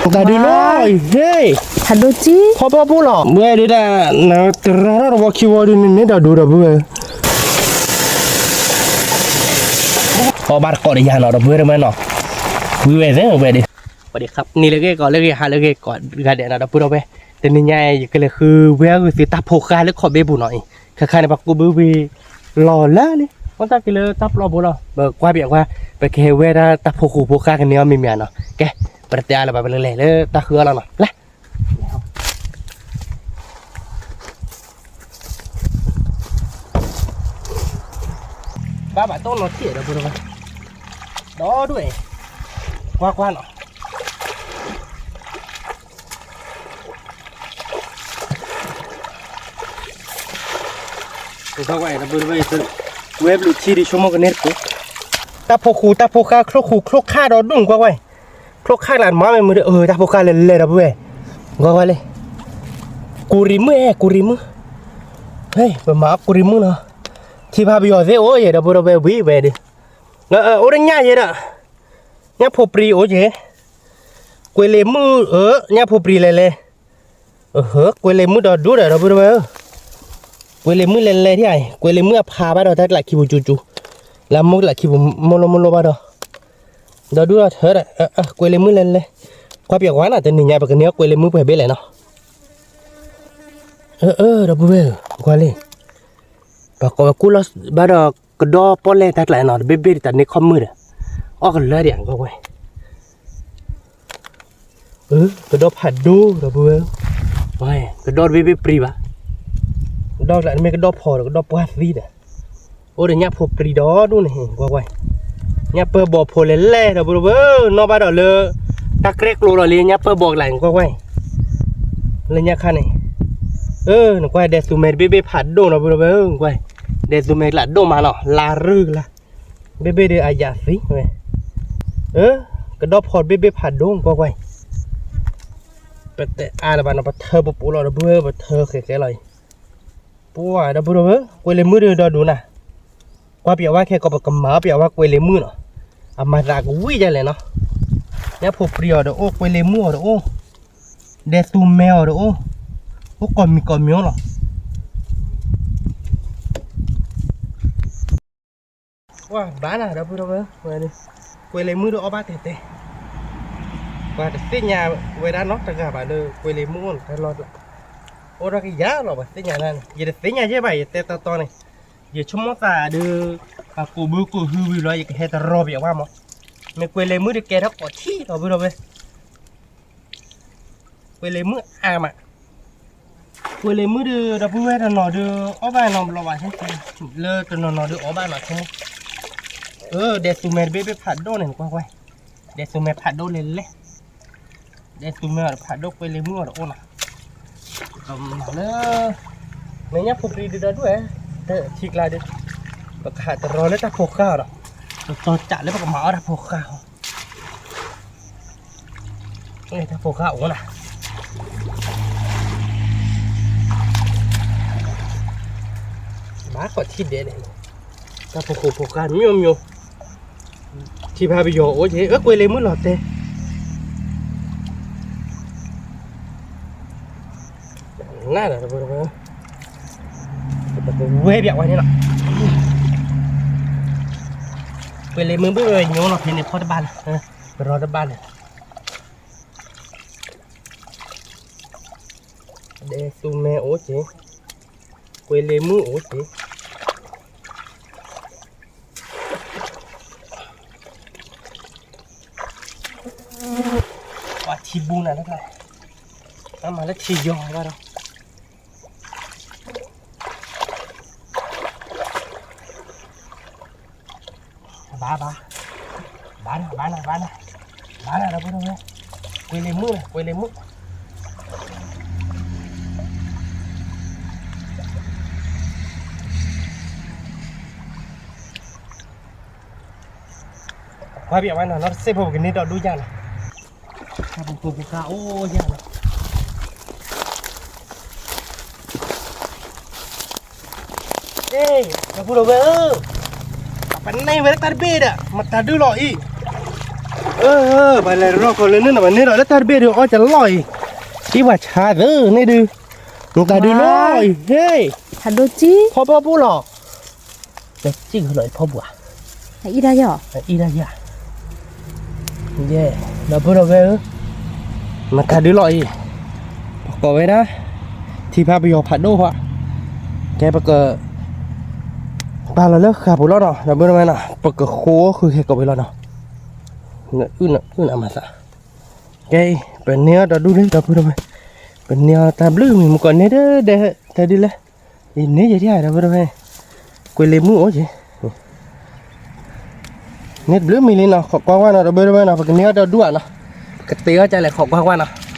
တၢ်ဒုးလီၤအံၤသ့, ဟးဒိကံ, ဖီဖီဖိလီၤ, ဝဲဒၣ်တၢ် နတရီထီၣ်တဝီခံဝီဒုးန့ၣ် န့ၣ်ဒီးဒုးဒီးပုၢ်ဝဲၢ်, အီၣ်ဘၣ်တကိးဒီးယၤနီၤ ဒီပုၢ်ဝဲၢ်တမ့ၢ်နီၤ, ဝံၤဝဲသ့ဝဲဒၣ်, ပှၤဒ်ခပ်န့ၣ်လၢဂ့ၢ်ကီးလၢဂ့ၢ်ဟးလၢဂ့ၢ်ကီးဂၤဒဲးနီၤ ဒီပုၢ်ဝဲၢ်, တနံၤညါအံၤ ယကလဲၤဃုဝဲအဂုာ်သုတၢ်ဖိဃါလၢခီၣ်ဘ့ပူၤနီၤအံၤ, ခါခါန့ၣ် ပှၤကူးဘုဝံၤ လီၤလၢန့ၣ် အိၣ်တၢ်က့ၤလၢတၢ်ပျီပူၤလီၤ, ပကွၢ်ပၠးကွၢ်, ပကဟဲဝဲဒၣ်တၢ်ဖိဃိဖိဃါကန့ၢ်အီၤမံၤမံၤနီၤ, ကဲ, ပတတဲအါလၢၤဘၣ် ပလဲၤလၢတၢ်ဃုအီၤလီၤနီၤ, လဲၤ ဘၣ်ဘၣ်တိၢ်နီၤထံၣ်ဒီပုၢ်ဝဲၢ်, ဒီဒူၣ်, ကွၢ်ကွၢ်နီၤ ဝဲဘျုးထံဒံးဆိကမိၣ်ကန့ၢ်တကိး, တၢ်ဖိဃူတၢ်ဖိဃါချိၣ်ဃူချိၣ်ခါဒီဒူၣ်ကွၢ်ကွၢ်, ချိၣ်ခါကျးမၤမ့ၢ်မုာ်ဒီး အၢ တၢ်ဖိဃါလဲၤလဲၤဒီပုၢ်ဝဲၢ်, ကွၢ်ကွၢ်လံ, ကူရံၤမုၣ်အဲ ကူရံၤမုၣ်, ဟဲ ပမၤအီၣ်ကူရံၤမုၣ်နီၤ, ထံဖးပယီၤသ့အိၣ်ယဲ ဒီပုၢ်ဝဲၢ်ဝံၤဝဲဒၣ်, အိၣ်တညၣ်ယဲဒီး, ညၣ်ဖိပြံအိၣ်က့ၤ, ကွဲးလံာ်မုၣ်ဧၢ, ညၣ်ဖိပြံလဲၤလဲၤ, ကွဲးလံာ်မုၣ်ဒီဒူၣ်ဒီး ဒီပုၢ်ဝဲၢ်ဧၢ, ကွဲးလံာ်မုၣ်လဲၤလဲၤထံၣ်, ကွဲးလံာ်မုၣ်အဖးဘၣ်ဒီးတၢ်ကျးခံပူၤကၠူကၠူ, လၢမိၢ်ကျးခံပူၤမိၢ်လိမိၢ်လိဘၣ်ဒီး, ဒီဒူၣ်ဒီထၢဒီး, ကွဲးလံာ်မုၣ်လဲၤလဲၤ, ကွၢ်ပၠးကွၢ်နီၤ တနံၤညါပကန့ၢ်အီၣ်ကွဲးလံာ်မုၣ်ပှဲၤဘ့ၣ်လဲၣ်နီၤ, ဒီပုၢ်ဝဲၢ်ဧၢ, ကွၢ်လံ, ပှၤကိးဝဲကူၢ်လီၤဘၣ်ဒီး ကဒီပီၣ်လဲၣ်တၢ်ကျးနီၤ တဘ့ၣ်ဘ့ၣ်တၢ်န့ၢ်ခီၣ်မုၢ်ဒီး, အီၣ်ကလၢဒံးကွၢ်ကွၢ်, ကဒီဖးဒိၣ်ဒီပုၢ်ဝဲၢ်, ကဒီတဘ့ၣ်ဘ့ၣ်ပြံဘၣ်, ကဒီကျးမ့ၢ်ကဒီဖီဒီး ကဒီပှၢ်သံဒီး, အိၣ်ဒီးညၣ်ဖိပြံဒီဒူၣ်န့ၣ် ကွၢ်ကွၢ်, ညၣ်ပၢၢ်ဘီၣ်ဖိလဲၤလဲၤ ဒီပုၢ်ဝဲၢ်ဧၢ, နီၣ်ဘၣ်ဒီးလၢ တၢ်ကြဲၢ်ကျိၤလီၤလံ ညၣ်ပၢၢ်ဘီၣ်ကျးန့ၣ် ကွၢ်ကွၢ်, လၢညါခါန့ၣ်, နကွၢ်ဒဲးသူၣ်မဲတဘ့ၣ်ဘ့ၣ်ဖးဒိၣ် ဒီပုၢ်ဝဲၢ်ဧၢ, ကွၢ်, ဒဲးသူၣ်မဲကျးဒိၣ်မးနီၤ လါရူၢ်ကလါ ဘ့ၣ်ဘ့ၣ်ဒီးအယးသံဝဲ, ကဒီဖီတဘ့ၣ်ဘ့ၣ်ဖးဒိၣ် ကွၢ်ကွၢ်, ပတအါလၢၤဘၣ်နီၤ ပထၢပပိာ်လီၤ ဒီပုၢ်ဝဲၢ် ပထၢဃဲးဃဲးလီၤအံၤ, ပှၤ ဒီပုၢ်ဝဲၢ်ဧၢ, ကွဲးလံာ်မုၣ်ဒီးဒီဒူၣ်နၤ, ကွၢ်ပၠးဝဲခဲကိး ပကမၤအီၣ်ပၠးဝဲကွဲးလံာ်မုၣ်နီၤ, အမၤသးကဝံၣ်ဒ်လဲၣ်နီၤ, ညၣ်ဖိပြံအီၤဒီးအိၣ် ကွဲးလံာ်မုၣ်အီၤဒီးအိၣ်, ဒဲးသူၣ်မဲအီၤဒီးအိၣ်, အိၣ်ကိးမံၤကိးမံၤလီၤ ပှၤဘၣ်နၤ ဒီပုၢ်ဝဲၢ်, ကွဲးလံာ်မုၣ်ဒီးအီၣ်ဘၣ်တဲတဲ, ပှၤတသ့ၣ်ညါဝဲဒၣ်နီတဂၤဘၣ်လၢ ကွဲးလံာ်မုၣ်အိၣ်န့ၣ် တၢ်လီၢ်ကျါ, အိၣ်ဒီးကယၤလီၤ ပှၤသ့ၣ်ညါဒၣ်န့ၣ် ယတသ့ၣ်ညါယဲၢ်ဘၣ် ယတဲတီတီန့ၣ်, ယဆိကမိၣ်သးဒီး ပှၤကူးဘုကူးဟုဝံၤလီၤ ယကဟဲတရီပၠးဝဲမး, မ့ၢ်ကွဲးလံာ်မုၣ်ဒီးကဲထီၣ်ကိးထံၣ် ဒီပုၢ်ဝဲၢ် ကွဲးလံာ်မုၣ်အါမး, ကွဲးလံာ်မုၣ်ဒီး ဒီပုၢ်ဝဲၢ်တနီၤဒီး အီၣ်ဘၣ်နီတဘျီဘၣ်, လၢတနီၤနီၤဒီးအီၣ်ဘၣ်နီၤဆိကမိၣ်, ဒဲးသူၣ်မဲတဘ့ၣ်ဘ့ၣ်ဖးဒိၣ်န့ၣ် ကွၢ်ကွၢ်, ဒဲးသူၣ်မဲဖးဒိၣ်လဲၤလဲၤ, ဒဲးသူၣ်မဲအီၤတဖးဒိၣ် ကွဲးလံာ်မုၣ်အီၤတအိၣ်နီၤ, လၢ မ့ၢ်ညၣ်ဖိပြံဒုးဒီဒူၣ်ဧဲ, ထံကျါဒီး ပကဟးတရီလၢတၢ်ဖိဃၢ်အီၤဒီး, ပတီၤတၢ်လၢပကမၤအီၣ်တၢ်ဖိဃၢ်အီၤ တၢ်ဖိဃၢ်အိၣ်နၤ, ဘၣ်ကိးထံၣ်ဒဲးန့ၣ်, တၢ်ဖိဃိဖိဃၢ်မျိၤမျိၤ, ထံဖးပယီၤအိၣ်က့ၤ အၢ ကွဲးလံာ်မုၣ်လီၤတဲာ်, နၤဒီး ဝဲပၠးဝဲန့ၣ်လီၤ, ကွဲးလံာ်မုၣ်ဘုၣ်ဝဲညိလီၤဖဲန့ၣ် ဖီတဘၣ်လၢၤ, ကရီတဘၣ်လၢၤ ဒဲးသူမဲအိၣ်က့ၤ, ကွဲးလံာ်မုၣ်အိၣ်က့ၤ, ပှၤထံဘူနၤလၢကျါ, အမၤလၢထံယီၤဘၣ်ဒီး, ဘၣ်ဘၣ်, ဘၣ်နၤ ဘၣ်နၤ ဘၣ်နၤ, ဘၣ်နၤဒီပုၢ်ဝဲၢ်, ကွဲးလံာ်မုၣ်နၤ ကွဲးလံာ်မုၣ် ကွၢ်ပၠးဝဲနီၤ နီတစဲးဖိပကန့ၢ်ဒီဒူၣ်ယၤနီၤ, တၢ်ဖိဖိဖိဃၢ်အိၣ်ယၤနီၤ, ဒီပုၢ်ဝဲၢ်ဧၢ, ပန့ၢ်ဝဲတၢ်တဘ့ၣ်ဒီး မတၤဒုလီၤအံၤ, အၢ ပှၤလဲၤရီၢ်ခီလၢန့ၣ်နီၤ ပန့ၢ်ဒီးလၢတၢ်တဘ့ၣ်ဒုးအီၣ်ကလီၢ်အံၤ, အံၤပှၤဆါသၢန့ၣ်ဒုး, နတၢ်ဒုးလီၤအံၤ ဟ့ၣ်, ဖီဖီဖိလီၤ, ကစံၣ်ကလီၤအံၤဖီပူၤဧါ, အံၣ်တၢ်ယီၤ, အံၣ်တၢ်ယီၤ, ယဲ, ဒီပုၢ်ဒီဝဲၢ်ဧၢ, မတၤဒုးလီၤအံၤ, ပကိးဝဲဒၣ်, ထံဖးပယီၤဖးဒိၣ်ဖီ, ကဲပက ပာ်လီၤလၢဃာ်ပူၤလီၤနီၤ ဒီပုၢ်ဒီဝဲၢ်နီၤ ပကဃိဃုာ်ခဲကိးဝဲလီၤနီၤ, နအုၣ်နအုၣ်နမၤသး, ကဲအံၤ ပန့ၢ်အီၤဒီဒူၣ်လံ ဒီပုၢ်ဒီဝဲၢ်, ပန့ၢ်အီၤတၢ်ဘျုးမံၤမူကီးန့ၢ်ဒဲဒဲတၢ်ဒုးလဲၣ်, အံၤန့ၢ်ယဲဒ်ဧါ ဒီပုၢ်ဒီဝဲၢ်, ကွံာ်လံာ်မုၢ်အိၣ်ယဲ န့ၢ်တဘျုးမံၤလံနီၤ ခိးကွၢ်ကွၢ်နီၤ ဒီပုၢ်ဒီဝဲၢ်နီၤ ပကန့ၢ်အီၤဒီဒူၣ်ဧါနီၤ, ပကတ့အီၤကလဲၣ် ခိးကွၢ်ကွၢ်နီၤ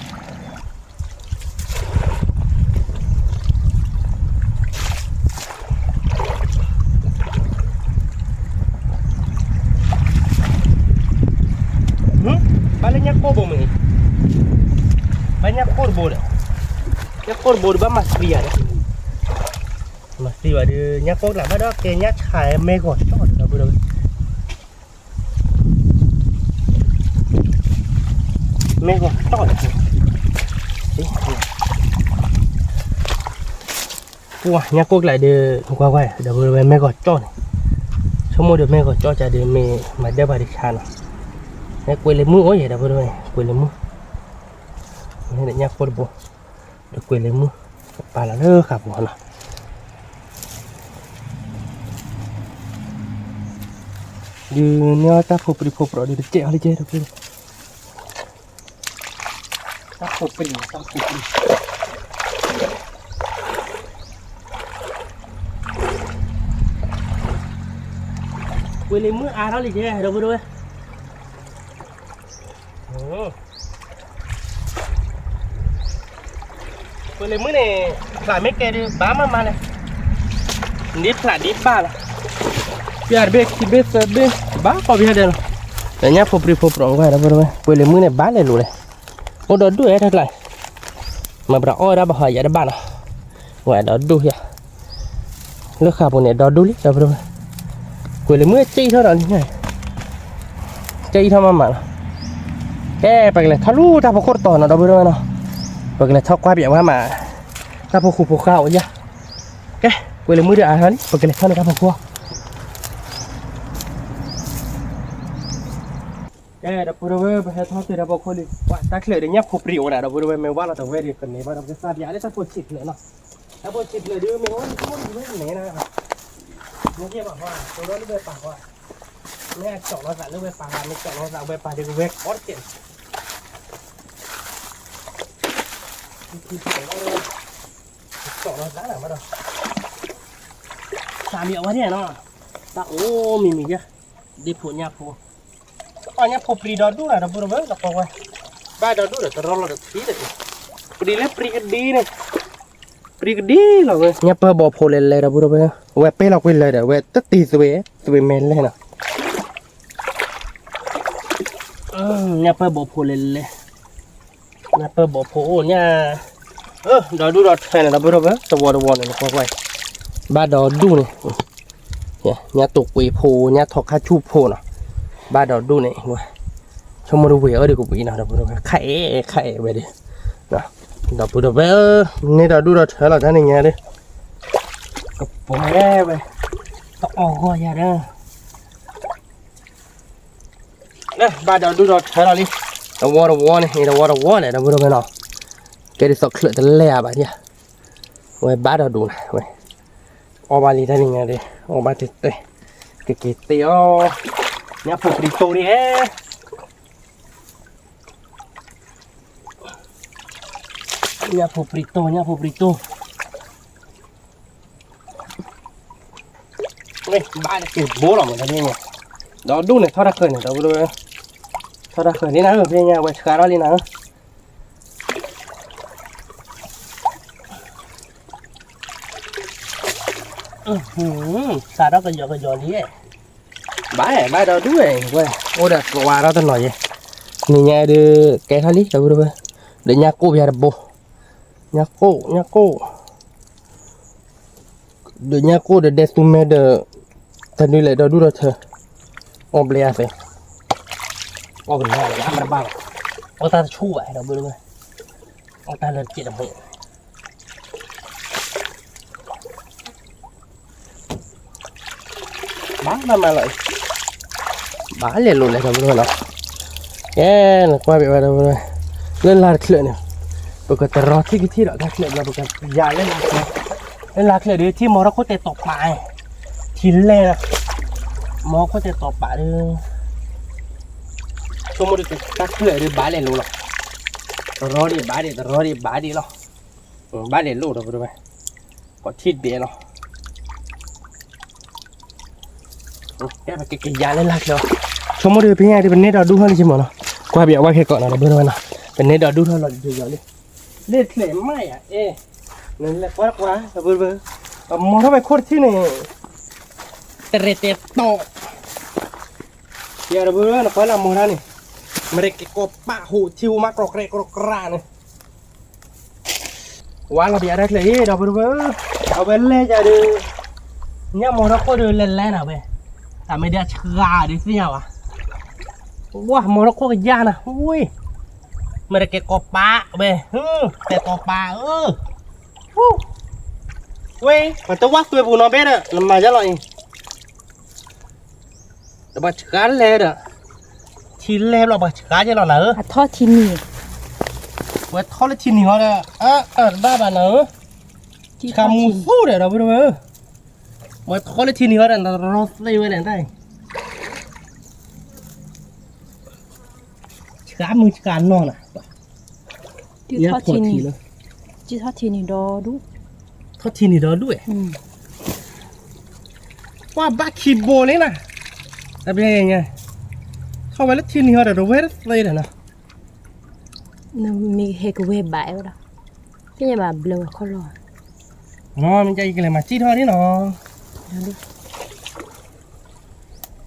ဘၣ်လၢညၣ်ကိၢ်ဘိမ့ၢ်, ဘၣ်ညၣ်ကိၢ်တဘိဒီး, ညၣ်ကိၢ်တဘိဒီးဘၣ်မၤသံယၤဒီး, မၤသံဘၣ်ဒီး ညၣ်ကိၢ်ကျါဘၣ်ဒီးကဲညၣ်ဆါမဲဂီၤကၠီၣ်ဒီး ဒီပုၢ်ဒီဝဲၢ် မ့ၢ်ဂီၤတီၢ်န့ၣ်, ပှၤညၣ်ကိၢ်ကျါဒီး ကွၢ်ကွၢ် ဒီပုၢ်ဒီဝဲၢ် မ့ၢ်ဂီၤကၠီၣ်န့ၣ်, ဆိကမိၣ်ဒီးမ့ၢ်ဂီၤကၠီၣ်ကဒီး မ့ၢ်မၤဒၢပှၤတဆါနီၤ, မ့ၢ်ကွံာ်လံာ်မုၢ်အိၣ်ယဲ ဒီပုၢ်ဒီဝဲၢ် ကွံာ်လံာ်မုၢ်, ညၣ်ကိၢ်တဘိ, ဒီးကွံာ်လံာ်မုၢ်, ပာ်လီၤလၢဃာ်ပူၤနီၤ ဒုးန့ၢ်အီၣ်တၢ်ဖိပြံဖိပြီးဒီးတကဲးအီၤလံကဲဒီး, တၢ်ဖိပြံ တၢ်ဖိပြံ, ကွံာ်လံာ်မုၢ်အါထီၣ်လံကဲ ဒီပုၢ်ဒီဝဲၢ်, ကွံာ်လံာ်မုၢ်န့ၣ် ဖျးမ့ၢ်ကဲဒုး ဘၣ်မးမးလဲၣ်, ဒ်ဖျးဒ်ဘၣ်လီၤ, ပျၢ်တဘ့ၣ်ခံဘ့ၣ်သၢဘ့ၣ် ဘၣ်ကိးပယါဒဲးလီၤ, ဒီးညၣ်ဖိပြံဖိပြီးဝဲ ဒီပုၢ်ဒီဝဲၢ် ကွံာ်လံာ်မုၢ်န့ၣ် ဘၣ်လဲၤလိၤလဲၣ်, အိၣ်ဒီဒူၣ်အဲၣ်တၢ်ကျါ, မၤပှၤအီၣ်ဝဲဒၣ်ဘၣ်ဟီယၤတဘၣ်နီၤ, ဝဲဒီဒူၣ်ယၤ လၢဃာ်ပူၤန့ၣ် ဒီဒူၣ်လံ ဒီပုၢ်ဒီဝဲၢ်, ကွံာ်လံာ်မုၢ်စံၣ်ထီၣ်ဒီးလံ, စံၣ်ထီၣ်မးမးလီၤ, ကဲ ပကလဲၤထီၣ်လူၤတၢ်ဖိခိၣ်တတီၤနီၤ ဒီပုၢ်ဒီဝဲၢ်နီၤ, ပကလဲၤထီၣ်ကွၢ်ပၠးဝဲမး, တၢ်ဖိဃူဖိဃါအိၣ်ယၤ, ကဲ ကွံာ်လံာ်မုၢ်ဒီးအါထီၣ်လံ ပကလဲၤထီၣ်န့ၣ်တၢ်ဖိခိၣ် ကဲ ဒီပုၢ်ဒီဝဲၢ် ပဟဲထီၣ်တ့ၢ်တၢ်ဖီခိၣ်လံ, ပှၤတၢ်ချၢးဒီးညၣ်ဖိပြံအိၣ်ဒၣ် ဒီပုၢ်ဒီဝဲၢ် မ့ၢ်ဝဲလီၤတဝဲဒီး ကန့ၢ်ဘၣ်ဒီး ပကစၢ်ပျၢ်လၢတၢ်ဖိဆံးဖျၢၣ်နီၤ, တၢ်ဖိဆံးဖျၢၣ်ဒုး မ့ၢ်အိၣ်မ့ၢ်ဝဲန့ၣ်နီၤ, မ့ၢ်ယဲၢ်ဘၣ်ဃီ တိၢ်ဒီးလၢဝဲပာ်ဃီ, မ့ၢ်အကၠီၣ်လီၤသးလၢဝဲပာ်ဃီ မ့ၢ်ကၠီၣ်လီၤသးလၢဝဲပာ်ဒီးကဝဲကီတကဲး, ကၠီၣ်လီၤသးနၤဘၣ်ဒီး, သးမံၤအဝဲန့ၣ်နီၤ, တၢ်အိၣ်မံၤမံၤယဲၢ်, ဒ့ဖိညၣ်ဖိ အီၣ်ညၣ်ဖိပြံဒီဒူၣ်နၤ ဒီပုၢ်ဒီဝဲၢ် လီၤကီဝဲ, ဘၣ်ဒီဒူၣ်ဒီးတရီလီၤဒီးထံဒီး, ပြံလၢပြံကဒံန့ၣ်, ပြံကဒံလီၤဝဲ, ညၣ်ပၢၢ်ဘီၣ်ဖိလဲၤလဲၤ ဒီပုၢ်ဒီဝဲၢ်, ဝဲပ့ၢ်လီၤကွံာ်လၢာ်ဒီး ဝဲတတံၤသွံၣ်, သွံၣ်မဲာ်လဲၢ်နီၤ, ညၣ်ပၢၢ်ဘီၣ်ဖိလဲၤလဲၤ, ညၣ်ပၢၢ်ဘီၣ်ဖိအိၣ်ညၣ်, ဒီဒူၣ်ဒီထၢန့ၣ် ဒီပုၢ်ဒီဝဲၢ် တဝီတဝီန့ၣ် နကွၢ်ကွၢ်, ဘၣ်ဒီဒူၣ်န့ၣ် ညၣ်တိာ်ကွံာ်ဖိ ညၣ်ထီခါဆူၣ်ဖိနီၤ, ဘၣ်ဒီဒူၣ်န့ၣ်, ဆိကမိၣ်တဝံၤအီၣ်ဒုးကဝံၤနီၤ ဒီပုၢ်ဒီဝဲၢ် ခါအဲၣ်ခါအဲၣ်ဝဲဒၣ်, ဒီပုၢ်ဒီဝဲၢ်ဧၢ, န့ၢ်ဒီဒူၣ်ဒီထၢလီၤတၢ်န့ၣ်ညါဒီး, ကပှဲၤဝဲ, တအီၣ်ဂီၢ်ယၤဒီး, ဘၣ်ဒီဒူၣ်ဒီထၢလီၤလံ, တဝီတဝီန့ၣ် တဝီတဝီလဲၣ် ဒီပုၢ်ဒီဝဲၢ်နီၤ, ကဲဒ်သိးချၢးတလဲအဘၣ်ဒၣ်, ဝဲဘၣ်ဒီဒူၣ်နၤဝဲ အီၣ်ဘၣ်လံတၢ်န့ၣ်ညါဒီး အီၣ်ဘၣ်တတဲာ်, ကက့ၤတ့ၢ်အီၤ, ညၣ်ဖိပြံတိၢ်န့ၣ်, ညၣ်ဖိပြံတိၢ် ညၣ်ဖိပြံတိၢ်, ဘၣ်တက့ၤဘိလီၤမးတၢ်န့ၣ်, ဒီဒူၣ်န့ၣ် ထီၣ်တၢ်ဃၢၤန့ၣ် ဒီပုၢ်ဒီဝဲၢ်, ထီၣ်တၢ်ဃၢၤလံနၤဧၢ ဖဲညါဝဲဆှါထီၣ်လံနၤဧၢ စးထီၣ်ကယီကယီလံ, ဘၣ်ဘၣ်ဒီဒူၣ်ဝဲ, အိၣ်ဒီးကဝါထီၣ်တနီၤယဲ, နံၤညါဒုး ကဲထီၣ်လံ ဒီပုၢ်ဒီဝဲၢ်, ဒီးညၣ်ကိၢ်ပယါတဘိ, ညၣ်ကိၢ် ညၣ်ကိၢ်, ဒီးညၣ်ကိၢ်ဒီးဒဲသူမဲဒီး, တၢ်ဒုးလဲၤဒီဒူၣ်ဒီထၢ, အီၣ်ဘျဲအသဲ အီၣ်ကနၣ်လၢအမ့ၢ်တဘၣ်ဘၣ်, အီၣ်တၢ်တဆူၣ်ဘၣ် ဒီပုၢ်ဝဲၢ်, အီၣ်တၢ်လၢတစဲးတမှံၤ ဘၣ်မၤမၤလီၤအံၤ, ဘၣ်လဲၤလိာ်လဲၤ ဒီပုၢ်ဝဲၢ်နီၤ, ကဲ နကွၢ်ဘၣ်ဝဲ ဒီပုၢ်ဝဲၢ်, လၢလါတချၢးန့ၣ်, ပကတရီထံကထံၣ်ဒီးတၢ်ချၢးဘျီ ပကယၤလၢလါချၢး, လၢလါချၢးဒီး ထံမီၤထီၣ်ခိၣ်တဲာ်တီၤပာ်, ထံလဲၢ်လီၤ, မီၤခိၣ်တဲာ်တီၤပာ်ဒီး ဆိကမိၣ်ဒီးတၢ်ချၢးဒီးဘၣ်လဲၤလိာ်လီၤ, တရီဒံးဘၣ်ဒံး တရီဒံးဘၣ်ဒံးလီၤ, ဘၣ်လဲၤလိာ် ဒီပုၢ်ဝဲၢ်, ပှၤထံၣ်ဒဲးလီၤ, ကဲ ပကကယၤလၢလါချၢး, ဆိကမိၣ်ဒီး ဖဲညါဒီး ပန့ၢ်ဒီးဒူၣ်ထီၣ်လံက့မးနီၤ, ကွၢ်ဘၣ်ဝဲခဲကိးနီၤ ဒီပုၢ်ဝဲၢ်နီၤ, ပန့ၢ်ဒီးဒူၣ်ထီၣ်လီၤယီၤလံ, လၢချၢးမးယၤအဲ, နလဲၤကွၢ်ကွၢ် ဒီပုၢ်ဝဲၢ်, ပမီၤထီၣ်ဝဲခိၣ်တထံၣ်န့ၣ်, တရဲၣ်တဲတီၤ ယၤ ဒီပုၢ်ဝဲၢ် နကွၢ်လၢအမီၤတၢ်န့ၣ်, မ့ၢ်တက့ၤကိးပာ်ဟူးထံဟူးမး ကြီၢ်ကြဲးကြီၢ်ကြဲးန့ၣ်, ဝါလီၤပယၤတၢ်ချၢးအံၤ ဒီပုၢ်ဝဲၢ်, အဝဲလဲၤယၤဒီး, ညၣ်မီၤထီၣ်ခိၣ်ဒီးလဲၤလဲၤနၤဝဲ, တၢ်မ့ၢ်ဒၣ်ဆှါဒီးသ့ၣ်ညါဝဲ, ဝါ မီၤထီၣ်ခိၣ်ကယၢ်နၤ ဝံၤ, မ့ၢ်တက့ၤကိးပာ်ဝဲ, တဲာ်တီၤပာ်ဧၢ, ဝဲ, ပှၤတဝၢ်သွဲပူၤနီၤဘဲဒီး နမၤယါလီၤအံၤ တဘၣ်ဆှါလဲၣ်ဒီး, ထံလဲၢ်ဘျီဘၣ်ဆှါကဲလီၤနၤဧၢ, အထီၣ်ထံနံၤ, ဝဲထီၣ်လၢထံနံၤဟီဒီး, အၢ တဘၣ်ဘၣ်နၤဧၢ, ဆှါမူသူၣ်ဒီး ဒီပုၢ်ဝဲၢ်ဧၢ, ဝဲထီၣ်လၢထံနံၤဟီဒီး နရီသ့ဝဲလဲၣ်တၢ် ဆှါမုၢ်ဆှါနီၢ်နၤ, ထီၣ်ထံနံၤ, ထီၣ်ထံနံၤဒီဒူၣ်, ထီၣ်ထံနံၤဒီဒူၣ်, ကွၢ်ဘၣ်ခံဘိလံနၤ, တဘျီညါ, ထီၣ်ဝဲလၢထံနံၤဟီဒီး တဝဲတသ့ဒီးနီၤ, နမ့ၢ်ဟဲကဝဲဘၣ်ဝဲဒီး, သ့ၣ်ညါဘၣ်ဘျၢဝဲခီလီၤ, မ့ၢ်ကယကလဲၤမၤစံၣ်ထီၣ်ဒ်နီၤ,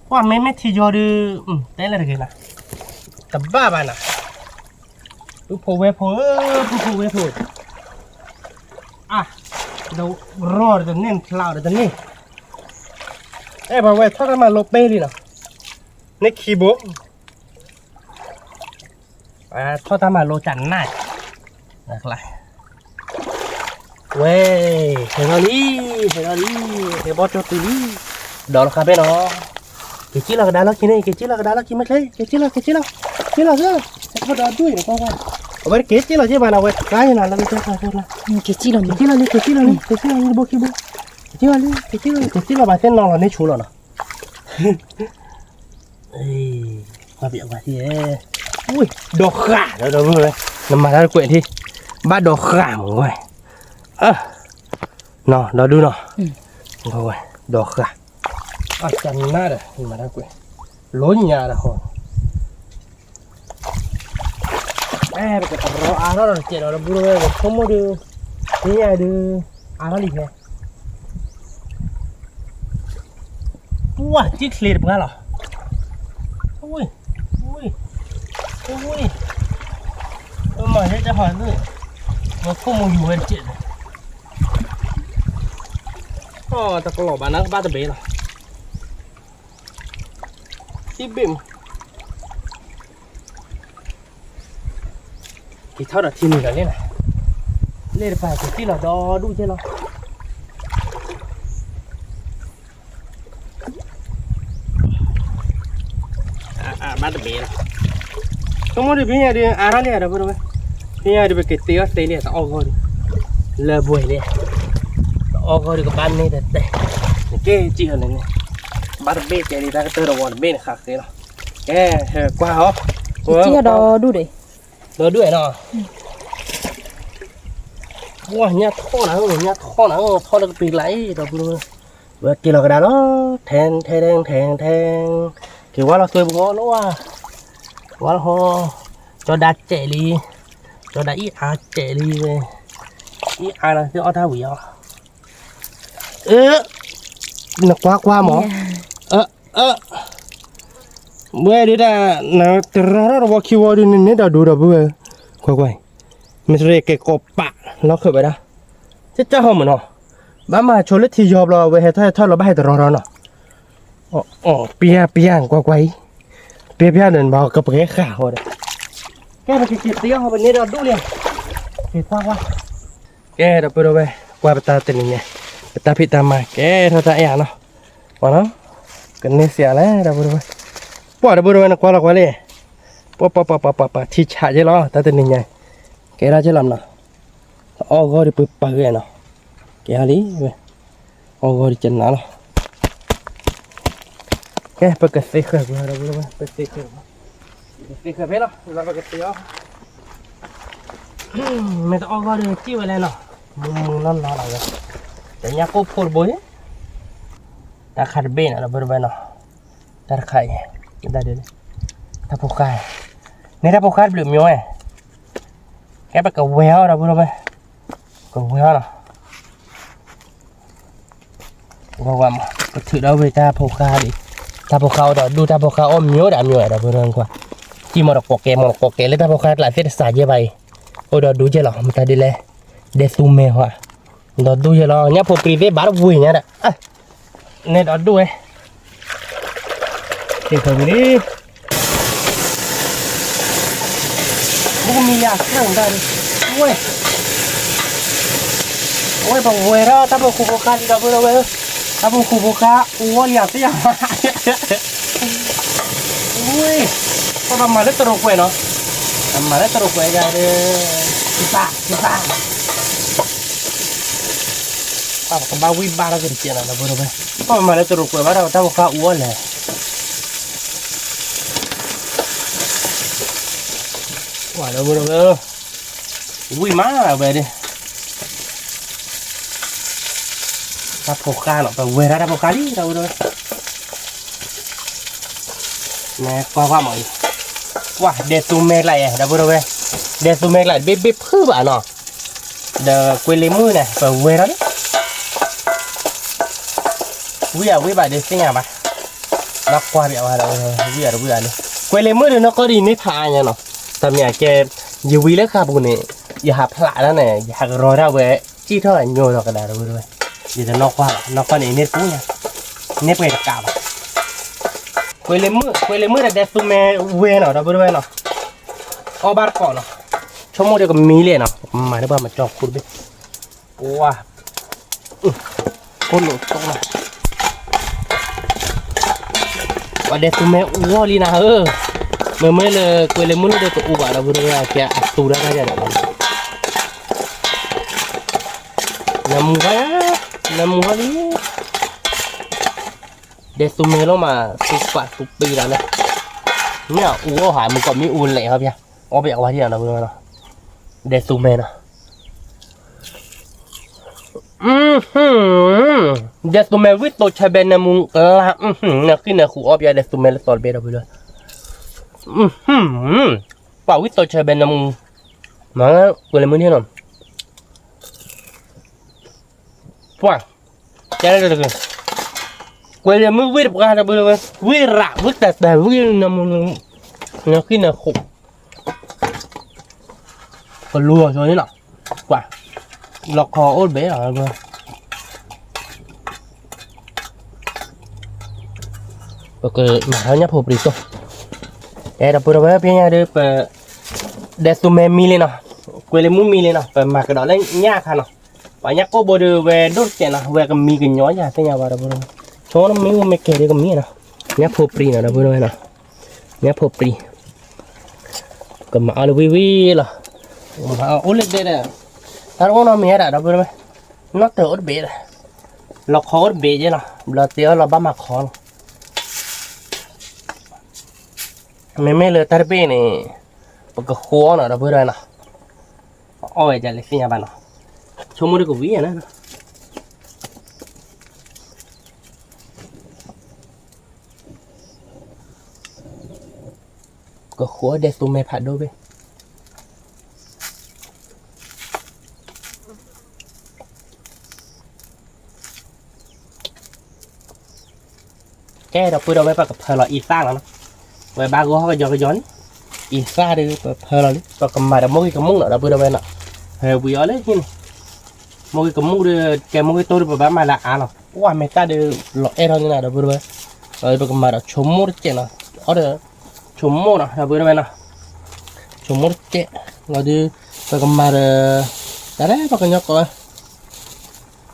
ကွၢ်မ့မ့ၢ်ထံယီၤဒီး, တဲလဲၣ်တဂ့ၤနၤ, တဘၣ်ဘၣ်နၤ, ပုၢ်ဖိဝဲၢ်ဖိဧၢ, ပုၢ်ဖိဝဲၢ်ဖိ, အါ, ဒီးရီဒီးတန့ၢ် ဖျါဒီးတန့ၢ်, အဲၣ်ပှၤဝဲထီၣ်တၢ်မၤလိပဲလံနီၤ, န့ၢ်ခံဘိ, ထီၣ်တၢ်မၤလိကနၣ်, ဝဲ, ဟဲထီၣ်လံ, ဟဲထီၣ်လံ, ဟဲဘီၣ်ကၠိတုၤလံ, ဒီးလီၤဃာ်ဖဲနီၤ, က့ၤက့ၤလီၤကဒါလီၢ်ခံန့ၣ်, က့ၤက့ၤလီၤကဒါလီၢ်ခံမ့ၢ်ချ့, က့ၤက့ၤလီၤ, က့ၤက့ၤလီၤ, က့ၤလီၤစ့ၢ်, ဟဲထီၣ်ဒီးဒူၣ်အံၤနကွၢ်ကွၢ်, အဝဲတက့ၤက့ၤလီၤက့ၤဘၣ်နၤ, ဝဲတက့ၤလီၤ, က့ၤက့ၤလီၤလံ, က့ၤက့ၤလီၤလံ, က့ၤက့ၤလီၤလံ, တဘိခံဘိ, က့ၤက့ၤလီၤလံ, က့ၤက့ၤလီၤ, က့ၤက့ၤလီၤဘၣ်သ့ၣ်နီၤလီၤန့ၢ်ဆူလီၤနီၤ ဝံၤ, ဒီးဃာ်ဒီး ဒီပုၢ်ဝဲၢ်, နမၤတၢ်တကွဲးထံ, ဘၣ်ဒီးဃာ်မးဝဲ, နီၤ ဒီဒူၣ်နီၤ, ဒီးဃာ်, အကနၣ်ဒီး နမၤတၢ်တကွဲး, လိညါဒီးဃီ အဲ ပကတရီအါထီၣ်ဒီးတစဲးဒီး ဒီပုၢ်ဝဲၢ် ပဆိကမိၣ်ဒုး, သ့ၣ်ညါဒုး, အါထီၣ်လံဟဲ, ပှၢ် ကံၣ်ချ့တပှၢ်လီၤ, ဝံၣ်, ဝံၣ်, ဝံၣ်, ပမၤဟဲတဟီၣ်သု, ပဆိကမိၣ်ယူၤဝဲတစဲးဒီး, တကလီၤဘၣ်နၤကဘၣ်တဘ့ၣ်လီၤ, သံဘ့ၣ်မး က့ၤထီၣ်ဒီးထံနံၤဒီးန့ၣ်လီၤ, လ့ၣ်တပၤက့ၤတံၢ်လီၤဒီဒူၣ်ကဲလီၤ, ဘၣ်တဘ့ၣ်လီၤ, ဆိကမိၣ်ဒုး ဖဲညါဒုး အါထီၣ်လံဒီး ဖဲညါဒုး ပကတ့အီၣ်သ့လံ တအီၣ်ဂီၢ်ဒုး, လၢပှဲၤလံ, တအီၣ်ဂီၢ်ဒုး ကဘၣ်န့ၢ်တတဲ, နကဲစံၣ်အီၤန့ၣ်န့ၣ်, ဘၣ်တဘ့ၣ်တဲလံ တၢ်ကတၢၢ်တဝီတဘ့ၣ်န့ၣ် ဃးဃဲလီၤ, ကဲ, ကွၢ်ဟီ, ဒီဒူၣ်ဒီး, ဒီဒူၣ်နီၤ, ပှၢ် ညၣ်ထီၣ်နၤဧၢ, ညၣ်ထီၣ်နၤဧၢ, ထီၣ်လၢကပံၤကျါအံၤဒီး ပဝဲက့ၤလီၤကဒါလီၤ, ထဲထဲထဲထဲထဲ, က့ၤဝါလီၤသွဲပူၤဃီလီၤဝါ, ဝါလီၤဃီ, ကၠီဒါစဲးလံ, ကၠီဒါအံၣ်အါစဲးလံဝဲ, အံၣ်အါလီၤသ့ၣ်အီၣ်တၢ်ဝံၤအီၤ, အၢ, နကွၢ်ကွၢ်မး, အၢ, အၢ, ဝဲဒုးဒၣ်, နတရီထီၣ်တဝီခံဝီဒုး နန့ၢ်ဒီးဒူဒီးပုၢ်ဝဲၢ်, ကွၢ်ကွၢ်, မ့ၢ်တရ့က့ၤကိးပာ်လီၤခၢၣ်ဝဲဒၣ်, ကၠၢ်ကၠၢ်ဟီမးနီၤ, ဘၣ်မၤဆိလၢထံယီၤဘျီ အဝဲဟဲထီၣ်ဟဲထီၣ်လီၤ ဘၣ်ဟဲတရီထီၣ်နီၤ, အီၣ် ပျၢ်ပျၢ် ကွၢ်ကွၢ်အံၤ, ပျဲပျဲန့ၣ် ဘၣ်ကပှဲၤဃာ်ဟီဒီး, ကဲ ပကက့ၤသ့အီၤ ပန့ၢ်ဒီးဒူၣ်လံ, က့ၤကွၢ်ကွၢ်, ကဲ ဒီပုၢ်ဒီဝဲၢ် ကွၢ်ပတၢ်တနံၤညါ, ပတၢ်ဖံးတၢ်မၤ ကဲထီၣ်တၢ်အဲၣ်အါနီၤ, ပှၤနီၤ, ကန့ၢ်စ့ၢ်အါလဲၣ် ဒီပုၢ်ဒီဝဲၢ်, ပှၤဒီပုၢ်ဒီဝဲၢ် နကွၢ်လီၤကွၢ်လံ, ပှၤပှၤပှၤပှၤပှၤ ထံဆးကဲလီၤ တၢ်တနံၤညါ, ကဲထီၣ်ကဲလီၤမနီၤ, အီၣ်ဂီၢ်ဒီးပပာ်ဂ့ၤနီၤ, ကဲထီၣ်လံ, အီၣ်ဂီၢ်ဒီးကနၤလီၤ, ကဲ ပကသ့ဃၢၤကွံာ် ဒီပုၢ်ဒီဝဲၢ် ပသ့ဃၢၤ, ပသ့ဃၢၤဖဲလီၤ လၢပကသ့အီၤ, မ့ၢ်တအီၣ်ဂီၢ်ဒီးစံၣ်ဝဲလဲၣ်နီၤ, မုာ်မုာ်နီၢ်နီၢ်လီၤဝဲ, တညၣ်ကိၢ်ဖိတဘိအံၤ, တၢ်ခါတဘ့ၣ်နီၤ ဒီပုၢ်ဒီဝဲၢ်နီၤ, တၢ်တခါအံၤ, တၢ်ဒ်န့ၣ်, တၢ်ဖိဃါ, န့ၢ်တၢ်ဖိဃါတဘျုးမၠိဝဲ, ကဲပကဝဲၤအီၤ ဒီပုၢ်ဒီဝဲၢ်, ကဝဲၤအီၤနီၤ ဝဲၤဝဲမး ပထုးဒီးဝဲတၢ်ဖိဃါဒံး, တၢ်ဖိဃါအိၣ်ဒီးဒူၣ် တၢ်ဖိဃါအိၣ်မၠိဒၣ်မၠိဒီး ဒီပုၢ်ဒီဝဲၢ်ကွၢ်, စံၣ်မီၤဒီးကိးကဲမီၤဒီးကိးကဲ လၢတၢ်ဖိဃါကျးသ့ၣ်တစးယဲၢ်ဘၣ်အံၤ, အိၣ်ဒီးဒူၣ်ယဲၢ်လီၤ မတၤဒ်လဲၣ်, ဒဲသူမဲဟီ, ဒီးဒူၣ်ယဲၢ်လီၤ ညၣ်ဖိပြံသ့ၣ်ဘၣ်တဝ့ၤညါဒီး, န့ၣ်ဒီးဒူၣ်ဝဲ သ့ၣ်ဖီဝံၤလံ, မုၢ်ကမံၤယၤ ဆၢၣ်မတၢ်ဒံး, ဝဲ, အဝဲပဝဲၤထီၣ်တၢ်ဖိဃူဖိဃါလံ ဒီပုၢ်ဒီဝဲၢ်, တၢ်ဖိဃူဖိဃါ အိၣ်ဝဲလံ သ့ၣ်ညါဘၣ်, ဝဲ, ပဘၣ်မၤလၢတရူးကွဲးနီၤ, ပမၤလၢတရူးကွဲးယၤဒီး, သ့ၣ်ဖး, သ့ၣ်ဖး ပကဘၣ်ဝံၣ်ဘၣ်ထီၣ်က့ၤတကဲးလီၤ ဒီပုၢ်ဒီဝဲၢ်, ပမၤလၢတရူးကွဲးဘၣ်ဒီး တၢ်ဖိဃါအိၣ်ဝဲလဲၣ်, ဒီပုၢ်ဒီဝဲၢ်, ဝံၣ်မးဝဲဒၣ်, တၢ်ဖိဃါနီၤ ပဝဲၤဒၣ်တၢ်ဖိဃါလံ ဒီပုၢ်ဒီဝဲၢ်, နကွၢ်ကွၢ်မးအံၤ, ကွၢ် ဒဲသူမဲကျးယဲ ဒီပုၢ်ဒီဝဲၢ်, ဒဲသူမဲကျး တဘ့ၣ်ဘ့ၣ်ဖုၣ်ဘၣ်နီၤ, ဒီးကွဲးလ့မုၢ်န့ၣ် ပဝဲၤထီၣ်လံ ဝံၣ်အဝံၣ်ဘၣ်ဒီးသ့ၣ်ညါဘၣ်, ဒီးကွၢ်ပဝဲဒီး ဝံၣ်အတဝံၣ်ဘၣ်န့ၣ်, ကွဲးလ့မုၢ်ဒီးနီၢ်ကီၢ်ဒ်အံၤန့ၣ်ဖးအါညါနီၤ, တမ့ၢ်အကဲ, ယဝံၤလၢဃာ်ပူၤန့ၣ်, ယဟးဖျးတၢ်န့ၣ် ယဟးကရီတၢ်ဝဲ, စံၣ်ထီၣ်ညိးဒီးကဒါဒီပုၢ်ဒီဝဲၢ်, ယတနီၢ်ကွၢ်ဘၣ် နီၢ်ကီၢ်န့ၣ် န့ၢ်တပူၤညါ, န့ၢ်ပှဲၤတကးဘၣ်, ကွဲးလ့မုၢ် ကွဲးလ့မုၢ်ဒီးဒဲသူမဲဝဲနီၤ ဒီပုၢ်ဒီဝဲၢ်နီၤ, အီၣ်ဘၣ်တကိးနီၤ, ဆိကမိၣ်ဒီးကမံလံနီၤ, ပကမၤလၢပှၤမၤကၠီၤခူတဘ့ၣ်, ဝါ ကိၣ်လိာ်တိၣ်လီၤ, ပှၤဒဲသူမဲအူအီၣ်လံနၤဧၢ, မ့မ့ၢ်လၢကွဲးလ့မုၢ်လၢဒီးတအူဘၣ်ဒီပုၢ်ဒီဝဲၢ် ကဲအသူတၢ်တၢ်ယၤဒီး, နမူၤဟီယၤ, နမူၤဟီလံ, ဒဲသူမဲလီၤမး သူပာ်သူပ့ၤဒၣ်လဲၣ်, မ့ၢ်အူအီၣ်ဟး မုၢ်ကီၢ်မ့ၢ်အူလဲၤဟီပျၢ်, အီၣ်ဘၣ်အဝါထံၣ်နီၤ ဒီပုၢ်ဒီဝဲၢ်နီၤ, ဒဲသူမဲနီၤ ဒဲသူမဲဝံၣ်တိၤဆၢဘဲနမူၤကလါ, နဃံနဃုာ်အီၣ်ပယီၤဒဲသူမဲလၢသီတဘ့ၣ်ဒီပုၢ်ဒီဝဲၢ်, ပှၤဝံၣ်တိၤဆၢဘဲနမူၤ, မ့ၢ်ကွဲးလ့မုၢ်န့ၣ်နီၤ, ပှၤ, ကဲလၢတဂ့ၤ, ကွဲးလ့မုၢ်ဝံၣ်တပှၢ်ဒီပုၢ်ဒီဝဲၢ်, ဝံၣ်ရး ဝံၣ်တၢ်တၢ် ဝံၣ်နမူၤ, နဃံနဃုာ် ကလူၤအီၤဆိန့ၣ်နီၤ, ကွၢ်, လီခီအိၣ်တဘ့ၣ်လီၤ, ပကမၤထီၣ်ညၣ်ဖိပြံတိၢ်, အဲ ဒီပုၢ်ဒီဝဲၢ် ဖဲညါဒီး ပ, ဒဲသူမဲမံလံနီၤ, ကွဲးလ့မုၢ်မံလံနီၤ, ပမၤကဒီးလၢညၣ်အခါနီၤ, ပှၤညၣ်ကိၢ်ဘိဒီးဝဲဒိၣ်တကဲးနီၤ, ဝဲကမံကညီယၤသ့ၣ်ညါဘၣ်ဒီပုၢ်ဒီဝဲၢ်, ဆိကမိၣ်မ့ၢ်အူမ့ၢ်ကဲၤဒီးကမံနီၤ, ညၣ်ဖိပြံနီၤ ဒီပုၢ်ဒီဝဲၢ်နီၤ, ညၣ်ဖိပြံ ကမၤအီၤလၢဝံၣ်ဝံၣ်လီၤ, မၤအီၤအိၣ်လၢဒဲဒီး, တၢ်တအိၣ်နီတမံၤဒၣ် ဒီပုၢ်ဒီဝဲၢ်, နီၣ်တၢၤအိၣ်တဘ့ၣ်ဒီး, လီခီအိၣ်တဘ့ၣ်ယဲလီၤ, ဘျီတ့အီၣ်လီၤဘၣ်မၤခီလီၤ, မ့မ့ၢ်လၢတၢ်တဘ့ၣ်န့ၣ်, ပကဃိအီၣ်နီၤ ဒီပုၢ်ဒီဝဲၢ်နီၤ, အီၣ်ဝဲဒ်လဲၣ်သ့ၣ်ညါဘၣ်နီၤ, ဆိကမိၣ်ဒီးကဝံၤနီၤ ကဃိဒဲသူမဲဖးဒိၣ်ဘ့ၣ်, ကဲ ဒီပုၢ်ဒီဝဲၢ် ပကဖၢလီၤအံသၣ်လီၤနီၤ, ဝဲဘၣ်ဂီၢ်ဟီၣ်ကယီကယီန့ၣ်, အံသၣ်ဒီးပဖၢလီၤလံ ပကမၤဒီးမိၢ်ဂ့ၤကမူၣ်နီၤ ဒီပုၢ်ဒီဝဲၢ်နီၤ, ဖဲဝံၤအီၤလၢဟံၣ်န့ၣ်, မိၢ်ဂ့ၤကမူၣ်ဒီး ကဲမိၢ်ဂ့ၤတိၢ်ဒီး ပဘၣ်မၤလၢအါလီၤ, ကွၢ်မဲာ်တၢ်ဒီး လီၤအဲၣ်ထီၣ်န့ၣ်နၤ ဒီပုၢ်ဒီဝဲၢ်, ပကမၤဒီးဆိကမိၣ်တကဲးနီၤ, အီၣ်ဒီး ဆိကမိၣ်နီၤ ဒီပုၢ်ဒီဝဲၢ်နီၤ, ဆိကမိၣ်တကဲး, လီၤဒုး ပကမၤဒီး တၢ်ရဲၣ်ပှၤကညီကိး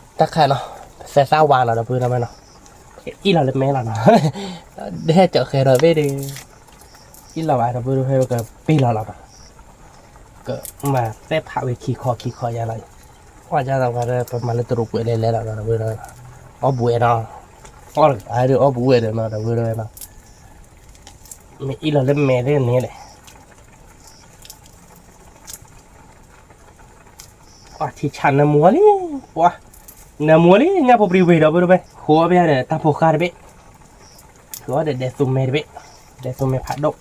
တၢ်ခါနီၤ, သဲသၣ်ဝါနီၤ ဒီပုၢ်ဒီဝဲၢ်နီၤ, အ့ၣ်လီၤလၢမဲလီၤနီၤ, ဒ်ဟဲကၠီဃဲဒီးဘ့ၣ်ဒီး အ့ၣ်လီၤဘၣ် ဒီပုၢ်ဒီဝဲၢ် ပကပ့ၢ်လီၤလီၤနီၤ, ကမၤသဲဖးဝဲခံခီခံခီယါလီၤ, ကွၢ်ယါလီၤဘၣ်ဒီး ပမၤလၢတရူးကွဲးလဲၤလဲၤလီၤနီၤ ဒီပုၢ်ဒီဝဲၢ်နီၤ, အီၣ်ဘူးဝဲနီၤ, အီၣ်တဂၤဒီးအီၣ်ဘူးဝဲဒီးနီၤ ဒီပုၢ်ဒီဝဲၢ်နီၤ, မ့ၢ်အ့ၣ်လီၤလၢမဲသ့ၣ်န့ၣ်လဲၣ် ပှၤထံဆးနၢမူလံ, ပှၤ နၢမူလံ ညၣ်ဖိပြံဝ့ၤ ဒီပုၢ်ဒီဝဲၢ်, ဃုအီၣ်ဘၣ်ဒီးတၢ်ဖိဃါတဘ့ၣ်, ဃုအီၣ်ဒီးဒဲးသူမဲတဘ့ၣ်, ဒဲးသူမဲဖးဒိၣ်,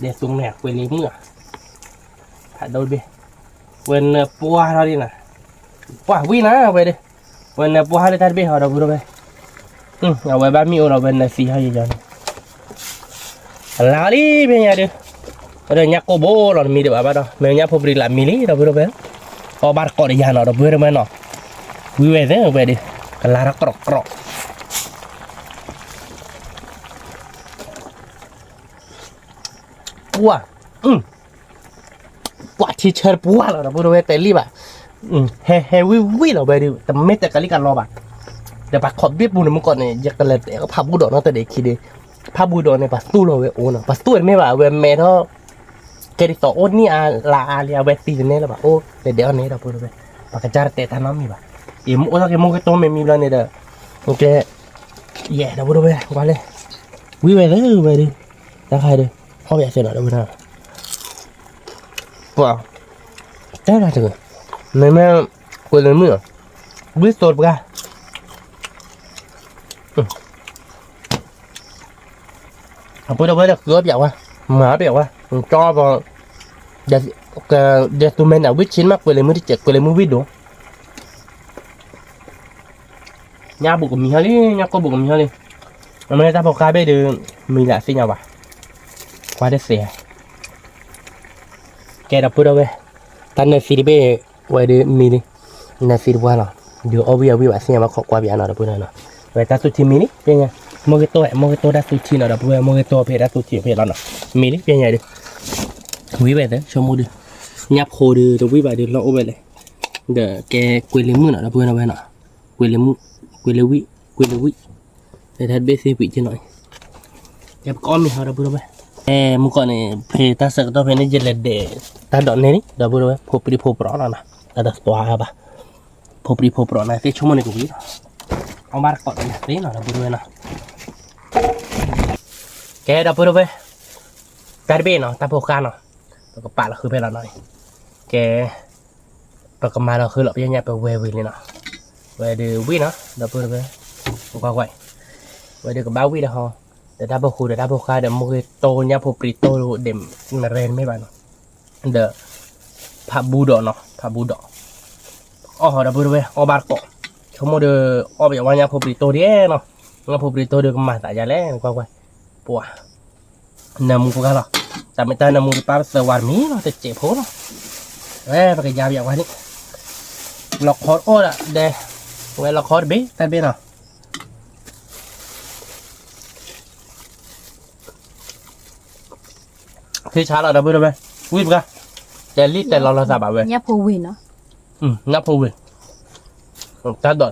ဒဲးသူမဲကွ့လံမုၣ်, ဖးဒိၣ်တဘ့ၣ်, ဝဲနၢပှၢ်ထီၣ်လံနီၤ, ပှၤဝံၤနၤဝဲဒီး, ဝဲနၢပှၢ်ထီၣ်လၢတၢ်တဘ့ၣ်ဟီ ဒီပုၢ်ဒီဝဲၢ်, အဝဲဘၣ်မ့ၣ်အူဒီးဝဲနၢသံဟီယီၤန့ၣ် အလါလံဖဲညါဒုး, ဒီးညၣ်ကိၢ်ဘိလီၤတမံၤဒံးဘၣ်ဘၣ်ဒီး မ့ၢ်ညၣ်ဖိပြံလးမံလံ ဒီပုၢ်ဒီဝဲၢ်, အီၣ်ဘၣ်တကိးတယၤနီၤ ဒီပုၢ်ဒီဝဲၢ်နီၤ, ဝံၤဝဲသ့ၣ်ဝဲဒုး, ကလါထီၣ်ကြီၢ်ကြီၢ်, ပှၢ်, ပှၢ်ထံဆၢတပှၢ်လီၤ ဒီပုၢ်ဒီဝဲၢ် တဲလံဘၣ်, ဟဲဟဲဝံၤဝံၤလီၤဝဲဒုး တမ့ၢ်တဲကလံကလီဘၣ်, ဒီးပှၤခိးဘ့ၣ်ပူၤန့ၣ်မုၢ်ကီၢ်န့ၣ် ယကလဲၤတဲဖးဘူၣ်ဒီးနီတဒဲးခံဒုး, ဖးဘူၣ်ဒီးန့ၣ် ပှၤသူၣ်လီၤဝဲအိၣ်နီၤ ပှၤသူၣ်ဝဲတမ့ၢ်ဘၣ် အဝဲမဲထီၣ် ကဲဒ်သိးအိၣ်နံၣ်အါလါအါလံ အဝဲသံတန့ၢ်လၢၤဘၣ် အိၣ်လဲၤဒဲးအီၣ်န့ၣ် ဒီပုၢ်ဒီဝဲၢ်, ပှၤကစၢ်တတဲတၢ်နီတမံၤဘၣ်, အံၤမ့ၢ်အိၣ်ထီၣ်က့ၤမုၢ်ကတိၢ်မ့ၢ်မံဘျီန့ၣ်ဒီး, ကဲ, ယဲ ဒီပုၢ်ဒီဝဲၢ် ကွၢ်လဲၣ်, ဝံၤဝဲသ့ၣ်ဝဲဒုး, တၢ်ခါဒုး, ဟီၣ်ဘၣ်ယၤသ့ၣ်နီၤ ဒီပုၢ်ဒီဝဲၢ်, ပှၤ, တဲတၢ်တဂ့ၤ, မ့မ့ၢ်, ကွဲးလံာ်မုၣ်နီၤ, ဝံသိတပှၢ် အပုၢ်ဒီဝဲၢ်ဒီးဃုအီၣ်ပၠးဝဲ, မၤအီၣ်ပၠးဝဲ, ကၠီပ, ဒဲးသူမဲန့ၣ် ဝံၣ်ဆံးမး ကွဲးလံာ်မုၣ်တစဲး ကွဲးလံာ်မုၣ်ဝံၣ်ဒိၣ်, ညၣ်ဘူးကမံၤဟီလံ ညၣ်ကိၢ်ဘူးကမံၤဟီလံ, မ့မ့ၢ်တၢ်ဖိဃါဘ့ၣ်ဒုး, မံၤလၢအသ့ၣ်ညါဘၣ်, ကွၢ်တသ့, ကဲဒီပုၢ်ဒီဝဲၢ်, တၢ်နၢသံတဘ့ၣ်, ဝဲဒုးမံၤလံ, နၢသံတပှၢ်လီၤ, ဒုးအီၣ်ဝံၣ်အဝံၣ်ဘၣ်သ့ၣ်ညါဘၣ်ခိးကွၢ်ပၠးနီၤ ဒီပုၢ်ဒီဝဲၢ်နီၤ, ဝဲတၢ်သူၣ်ထံမံၤလံ, ပညါ, မိၢ်ဂ့ၤတိၢ်ဝဲ မိၢ်ဂ့ၤတိၢ်တၢ်သူၣ်ထံနီၤ ဒီပုၢ်ဝဲၢ် မိၢ်ဂ့ၤတိၢ်ဖဲတၢ်သူၣ်ထံဖဲလီၤနီၤ, မံၤလံ ပညါဒုး, ဝံၤဝဲသ့ၣ် ဆိကမိၣ်ဒုး, ညၣ်ဖိဒုး တဝံၣ်ဘၣ်ဒုး လီၢ်အိၣ်ဝဲလဲၣ်, ဒီးကဲကွဲးလံာ်မုၣ်နီၤ ဒီပုၢ်ဝဲၢ်နီၤ, ကွဲးလံာ်မုၣ်, ကွဲးလံာ်ဝံၣ်, ကွဲးလံာ်ဝံၣ်, တၢ်တဘ့ၣ်သ့ၣ်ဝံၣ်က့နီၤ, ကဲပကအီၣ်မ့ၤဟီ ဒီပုၢ်ဒီဝဲၢ်, မုၢ်ကီၢ်န့ၣ် ဖဲတၢ်ဆၢကတီၢ်ဖဲန့ၣ် ယလဲၤဒဲး, တၢ်ဒိးနဲန့ၣ် ဒီပုၢ်ဒီဝဲၢ် ဖိပြံဖိပြီၤလီၤနီၤ, တၢ်တသွါဘၣ်, ဖိပြံဖိပြီၤန့ၣ် သ့ၣ်ဆိကမိၣ်န့ၣ်ကဝံၤလီၤ, အီၣ်ဘၣ်တကိးတယၤသ့နီၤ ဒီပုၢ်ဒီဝဲၢ်နီၤ, ကဲ ဒီပုၢ်ဒီဝဲၢ်, တၢ်တဘ့ၣ်နီၤ တၢ်ဖိဃါနီၤ, ပကပာ်လီၤဃုဖဲလီၤနီၤ, ကဲ ပကမၤလီၤဃုလီၤ ပညါပဝဲဝံၤလံနီၤ, ဝဲဒုးဝံၣ်နီၤ ဒီပုၢ်ဒီဝဲၢ်, ကွၢ်ကွၢ်, ဝဲဒုးကဘၣ်ဝံၣ်ဒီးဟီ, ဒီးတၢ်ဖိဃူဒီးတၢ်ဖိဃါဒီး မိၢ်ဂ့ၤတိၢ်ညၣ်ဖိပြံတိၢ်ဒဲးနရဲၣ်တမ့ၢ်ဘၣ်နီၤ, ဒီး ဖးဘူးဒီးနီၤ ဖးဘူးဒီး, အီၣ်ဟီ ဒီပုၢ်ဒီဝဲၢ် အီၣ်ဘၣ်တကိး, ဆိကမိၣ်ဒီး အီၣ်ပယီၤဝါညၣ်ဖိပြံတိၢ်ဒဲးနီၤ, ညၣ်ဖိပြံတိၢ်ဒီးကမၤသးယါလဲၣ် ကွၢ်ကွၢ်, ပှၤ နၢမူဖိခါလီၤ, တၢ်မ့ၢ်တၢ်နၢမူတပၢ်ပသၢဝါတမံၤလီၤ တစဲးဖိလီၤ, ဝဲပကယါပယီၤဝါန့ၣ်, လီၤခီအိၣ်ဒၣ်ဒဲး, ဝဲလီၤခီတဘ့ၣ် တၢ်တဘ့ၣ်နီၤ ထံဆါလီၤ ဒီပုၢ်ဒီဝဲၢ်, ဝံၣ်ပှၢ်, တဲလံတဲလီၤလီၤသးဘၣ်ဝဲ, ညၣ်ဖိဝ့ၢ်နီၤ, ညၣ်ဖိဝ့ၢ်, တၢ်ဒိး, ဒ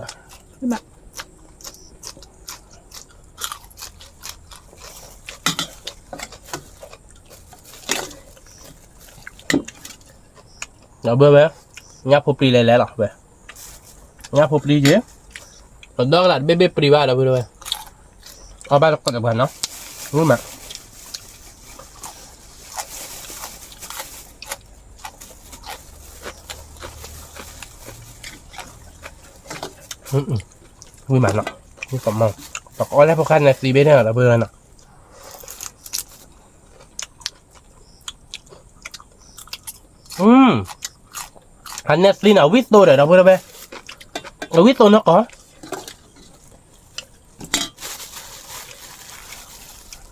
ီပုၢ်ဝဲၢ်, ညၣ်ဖိပြံလဲၤလဲၤလီၤဝဲ, ညၣ်ဖိပြံက့ၤ, ပဒီကလးတဘ့ၣ်ဘ့ၣ်ပြံဘၣ် ဒီပုၢ်ဝဲၢ်, အီၣ်ဘၣ်တကိးတပှၤနီၤ, ဝံၣ်မး ဝံၣ်မးနီၤ, ပကအီၣ်လၢဖိခါန့ၣ်သံဘ့ၣ်န့ၣ် ဒီပုၢ်ဝဲၢ်နီၤ, အနဲသံနီၤ ဝံၣ်သိဒီး ဒီပုၢ်ဝဲၢ်, ဝံၣ်သိနီၢ်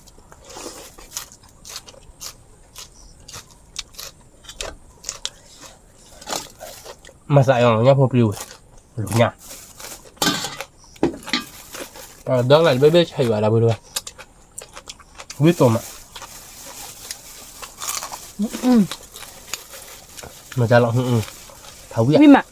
ကီၢ် မၤသးအီၤ ညၣ်ဖိပြံဝဲ, လိၤညါ, ဒီကလးတဘ့ၣ်ဘ့ၣ်ဆါယွၤ ဒီပုၢ်ဝဲၢ်, ဝံၣ်သိမး, မတၤလီၤ, ဖးဝံၣ်, ဝံၣ်မး,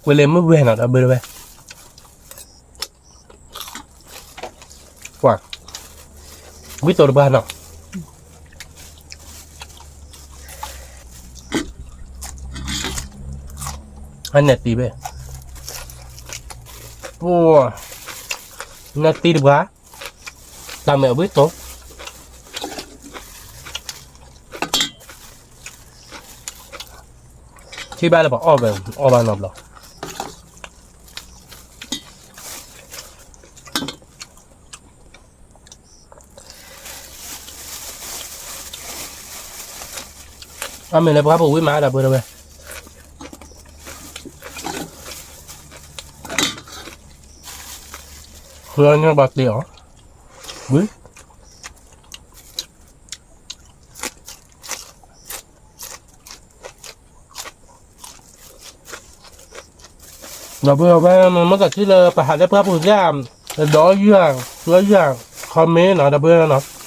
ကွဲးလၢမုၢ်ဝဲနီၤ ဒီပုၢ်ဝဲၢ်, ကွၢ်, ဝံၣ်သိးတပှၢ်နီၤ, အနဲၣ်သံဘၣ်, နဲၣ်သံတပှၢ်, တၢ်မဲာ်ဝံၣ်သိး ထံၣ်ဘၣ်လၢပှၤအီၣ်ဝဲ အီၣ်ဘၣ်နီတဘျီ, အမ့ၢ်လၢပှၤဖိဝံၣ်မး ဒီပုၢ်ဝဲၢ်, ဃုအီၣ်ညၣ်ဘၣ်တ့ၢ်အီၤ, ဝံၣ် ဒီပုၢ်ဝဲၢ် မ့ၢ်တထံၣ်လၢပဟးလၢပှၢ်ပူၤသ့ၣ်, ဒီးယွၤ, ဒီးယွၤ, comment နီၤ ဒီပုၢ်ဝဲၢ်နီၤ,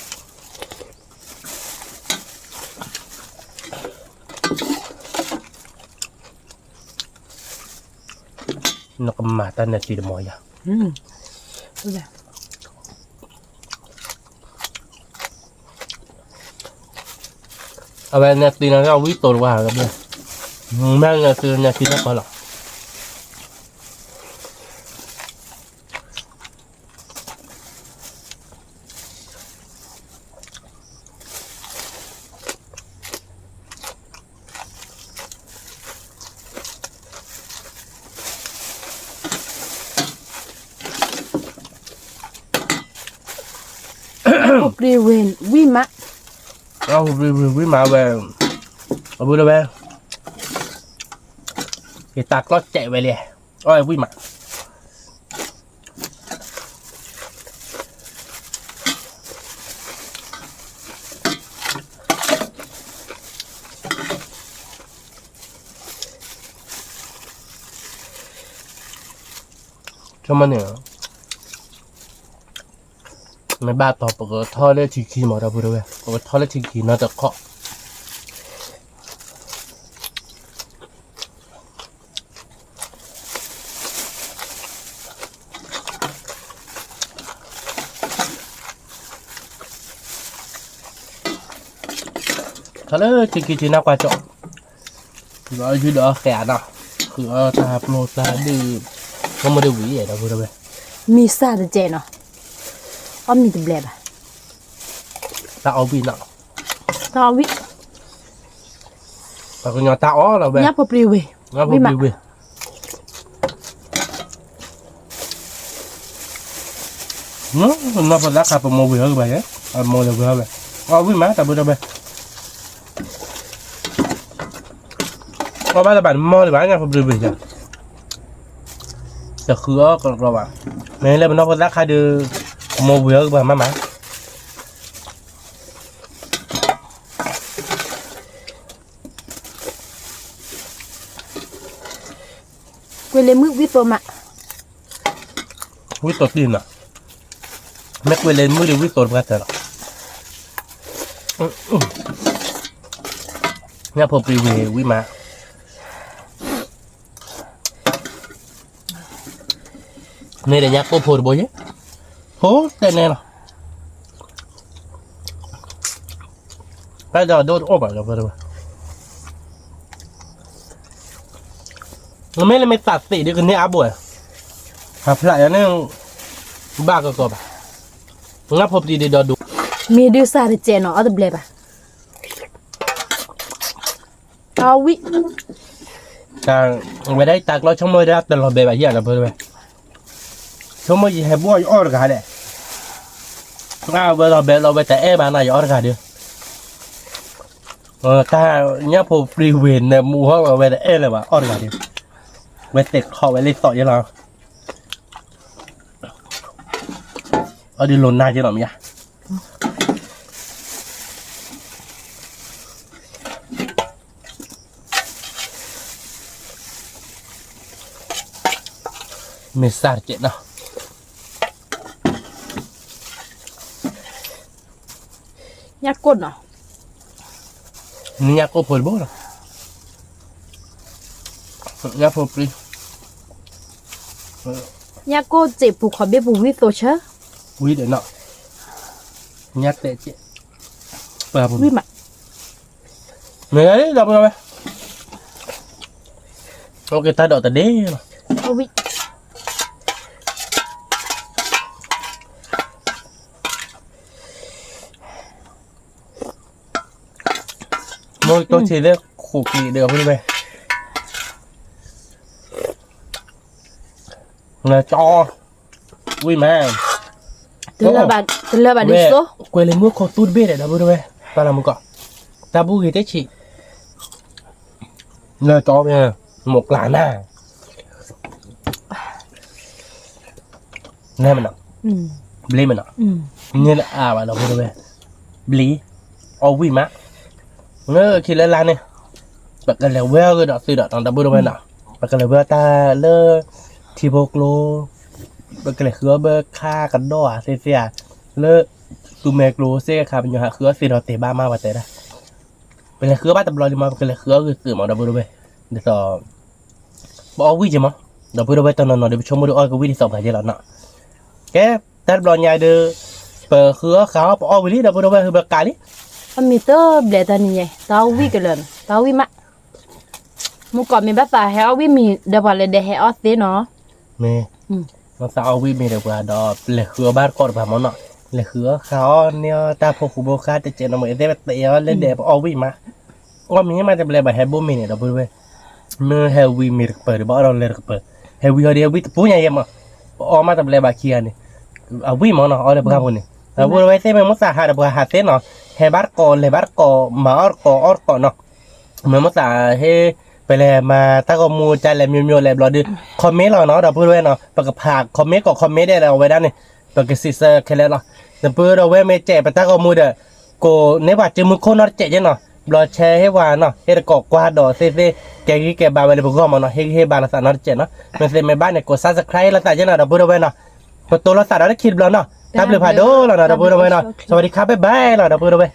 နကမၤတၢ်နဲၣ်သံတမီၤယၤ အဝဲနဲၣ်သံန့ၣ် ဝံၣ်သိးတဝါ, မ့ၢ်နဲၣ်သံ နဲၣ်သံတၢ်ကီလီၤ. ပျံၤဝံၤဝံၣ်မး, ပျံၤဝံၤဝံၣ်မးဝဲ, အဝဲလၢဝဲ, ယတၢ်ကျီစဲးဝဲလံ, အီၣ်ဝံၣ်မး ဆိကမိၣ်န့ၣ်, မ့ၢ်ဘၣ်တီၤ ပကထီၣ်လၢထံခံမး ဒီပုၢ်ဝဲၢ်, ပကထီၣ်လၢထံခံနီတခီၣ်. ထီၣ်လၢထံခံထံနၢ်ကွၢ်ကၠီၣ်, ဒီးယုၢ်ဒီးဃဲၤနီၤ, ဃုအီၣ်တၢ်ပျိတၢ်ဒုး, ဆိကမိၣ်ဒ်ဝံၤဒီပုၢ်ဝဲၢ်, မံစၢ်တကဲးနီၤ, အီၣ်မံတဘျဲးဘၣ်, တၢ်အီၣ်ဝံၣ်နီၤ, တၢ်အီၣ်ဝံၣ်, ပှၤကညီတၢ်အီၣ်လီၤဝဲ, ညၣ်ဖိပျံၤဝံၤ, ညၣ်ဖိပျံၤဝံၤ, နီၢ်ဖိသၣ်ခါပမိၢ်ဝံၤဟီၣ်ကဘၣ်ယဲ, အမိၢ်လၢဝံၤဟီၣ်ဝဲ, အီၣ်ဝံၣ်မး တၢ်ဘၣ်တၢ်ဘၣ်, အီၣ်ဘၣ်တဘၣ်တမီၢ်လၢၤဘၣ် ညၣ်ဖိပျံၤဝံၤယဲ, တဃုအီၣ်ကလီကလီဘၣ်, မ့ၢ်လၢပနီၢ်ဖိသၣ်ခါဒီး, ပမိၢ်ဝံၤဟီၣ်ကဘၣ်မးမး ကွဲးလၢမုၢ်ဝံၣ်သိးမး, ဝံၣ်သိးတံၢ်နီၤ, မ့ၢ်ကွဲးလၢမုၢ်ဒီးဝံၣ်သိးတပှၢ်တၢၢ်လီၤ, ညၣ်ဖိပျံၤဝံၤဝံၣ်မး, မ့ၢ်ဒီးညၣ်ကိၢ်ဖိတဘိယဲ, ဖိတဲနဲလီၤ, တၢ်ဒီးဒိၣ်တအိၣ်ဘၣ်လီၤ, မ့ၢ်လၢမ့ၢ်သးသ့ၣ်ဒ်ကန့ၢ်အါဘိ, ဟးဖျါယၤန့ၣ်, ဘၣ်ကကီဘၣ်, ညၣ်ဖိပျံၤဒ်ဒီဒူ, မ့ၢ်ဒုးစၢ်တကဲးနီၤ အီၣ်တဘျဲးဘၣ်, အီၣ်ဝံၣ်, ဝဲဒၣ်တၢ်ကျီဆိကမိၣ်ဝဲဒၣ်တလီၤဘဲဘၣ်ယဲလီၤ, ဆိကမိၣ်ယဟဲဘိၣ်ယအီၣ်တဂၤလဲၣ်, ဝဲလီၤဘဲလီၤဝဲတအဲၣ်ဘၣ်နီၤ ယအီၣ်တဂၤဒီး, တၢ်ညၣ်ဖိပျံၤဝံၤန့ၣ် မူဟီၣ်ဝဲတအဲၣ်လၢၤဘၣ် အီၣ်တဂၤဒီး, ဝဲသ့ၣ်ခီဝဲလၢသီးယဲလီၤ, အီၣ်ဒုးလိာ်နါယဲလီၤမ့ၢ်ဧါ အ မ့ၢ်စၢ်တကဲးနီၤ. ညၣ်ကိၣ်နီၤ. ညၣ်ကိၣ်ဖိတဘိလီၤ. ညၣ်ဖိပျံၤ. ညၣ်ကိၣ်စ့ၣ်ပူၤခီၣ်ဘ့ၣ်ပူၤဝံၣ်သိးဆၢ. ဝံၣ်ဒီးနီၤ. ညၣ်တဲာ်ကဲး. ဝံၣ်မး. မ့ၢ်လၢဒီပုၢ်ဒီဝဲၢ်, အိၣ်က့ၤတၢ်ဒိးတဒ့လီၤ. ဝံၣ်. မိၢ်တိၢ်ဆံးလၢခိၣ်ကလံၤဒီးပုၢ်ဒီဝဲၢ်, လၢကၠီ, ဝံၣ်မး, တလၢဘၣ်ဒ်သိး, ကွဲးလံာ်မုၢ်ခိၣ်သူတဘ့ၣ်ဒီး ဒီပုၢ်ဒီဝဲၢ်, တၢ်လၢမူကီၢ်, တၢ်ဘူၣ်ဂ့ၤတဆံး, လၢကၠီ, မိၢ်ကျါနၤ နမနီၤ, ဘျ့မနီၤ, န့ၣ်လၢအါဘၣ်ဒီပုၢ်ဒီဝဲၢ်, ဘျ့, အီၣ်ဝံၣ်မး, လၢခံလၢလါန့ၣ်, ပကလဲၤဝဲအီၣ်ကဒီးသုဒီး ဒီပုၢ်ဒီဝဲၢ်နီၤ, ပကလဲၤဝဲအီၣ်တၢ်လၢ ထံဖိကျိ, ပကလဲၤဃုအီၣ်ဘၢခါကဒီးဧါသ့သ့ဧါ, လၢ သူမဲာ်ကျိစ့ၢ်ကီးခါ ပညီဟးဃုအီၣ်သ့ဒီးတဲဘၣ်မးဝဲတဲဒၣ်, ပလဲၤဃုအီၣ်ဘၣ်တဘျီလံမး ပကလဲၤဃုအီၣ်ဂုာ်သုးမး ဒီပုၢ်ဒီဝဲၢ်, ဒ်သိး ပအီၣ်ဝံၣ်က့ၤမး, ဒီပုၢ်ဒီဝဲၢ်တနီၤနီၤဒီး ပဆိကမိၣ်ဒီးအီၣ်ကဝံၣ်ဒ်သိးပှၤယဲလီၤနီၤ, ကဲ, တၢ်တဘျီညါဒီး, ပဃုအီၣ်ဃုအီၣ်ပအီၣ်ဝံၣ်လံ ဒီပုၢ်ဒီဝဲၢ် ဟုဘၢကးလံ, အမ့ၢ်တဘျဲၣ်တၢ်နံၤညါ တၢ်အီၣ်ဝံၣ်ကလၢာ်နီၤ တၢ်အီၣ်ဝံၣ်မး မူကီၢ်မ့ၢ်ဘၣ်သးဟဲအီၣ်ဝံၣ်မံၤဒီးပှၤလၢဒဲးဟဲအီၣ်သ့နီၤ, မ့ၢ်, မ့ၢ်သးအီၣ်ဝံၣ်မ့ၢ်ဒီးပှၤဒီး လဲၤဃုအီၣ်ဘၣ်တကိးတပၤမးနီၤ, လဲၤဃုအီၣ်ဃုအီၣ်န့ၢ်အီၣ်တၢ်ဖိဃူဖိဃါတကဲးနီၤ မ့ၢ်အသ့ၣ်ပတဲအီၤလၢဒဲးပအီၣ်ဝံၣ်မး, အီၣ်မ့ၢ်မးတဘျဲၣ်ဘၣ်ဟဲဘိမ့ၢ်န့ၣ် ဒီပုၢ်ဒီဝဲၢ်, မ့ၢ်ဟဲဝံၣ်မ့ၢ်တကပၤဒီး ဘၣ်အီၣ်ဒီးလဲၤတကပၤ, ဟဲဝံၣ်ဟီဒီးဟဲဝံၣ်တပူၤညါယဲမး, ပအီၣ်မးတဘျဲၣ်ဘၣ်ခံဂၤန့ၣ်, အဝံၣ်မးနီၤ အီၣ်လၢပှၤပူၤန့ၣ်, ဒီပုၢ်ဒီဝဲၢ်သ့ၣ်မ့ၢ်မိၣ်သးဟးဒီးပှၤဟးသ့နီၤ, ဟဲဘၣ်တကိး လဲၤဘၣ်တကိး မၤအီၣ်တကိးအီၣ်တကိးနီၤ မ့ၢ်မိၣ်သးဟ့ၣ်, ပလဲၤမၤတၢ်ဂီၤမူကလဲၣ် မျိုးမျိုး လဲၤဘျီဒုး, comment လီၤနီၤ ဒီပုၢ်ဒီဝဲၢ်နီၤ ပကဖး comment ကိး comment ဒဲးဒီးအဝဲဒၣ်န့ၣ်, ပကစံးဆၢခဲလၢာ်လီၤ, ဒီပုၢ်ဒီဝဲၢ်မ့ၢ်ကဲးပတၢ်ဂီၤမူဒီး, ကိးန့ၢ်ပှၤစုမုၢ်ခိၣ်နီတစဲးက့နီၤ, ဘျီ share ဟ့ၣ်ပှၤနီၤ ဟ့ၣ်တကိးကွၢ်ဒီးသ့သ့, ကဲဂံၢ်ကဲဘါဝဲလၢပဂီၢ်မးနီၤ ဟ့ၣ်ဂံၢ်ဟ့ၣ်ဘါလိာ်သးနီတစဲးနီၤ, မ့ၢ်သ့မ့ၢ်ဘၣ်န့ၣ် ကိး subscribe လိာ်သးက့နီၤ ဒီပုၢ်ဒီဝဲၢ်နီၤ, ပတိလိာ်သးဒီးတခံတဘျီနီၤ, တၢ်ဘျုးဖးဒိၣ်လီၤနီၤ ဒီပုၢ်ဒီဝဲၢ်နီၤ, စဝၤဒံခါ bye bye လီၤ ဒီပုၢ်ဒီဝဲၢ်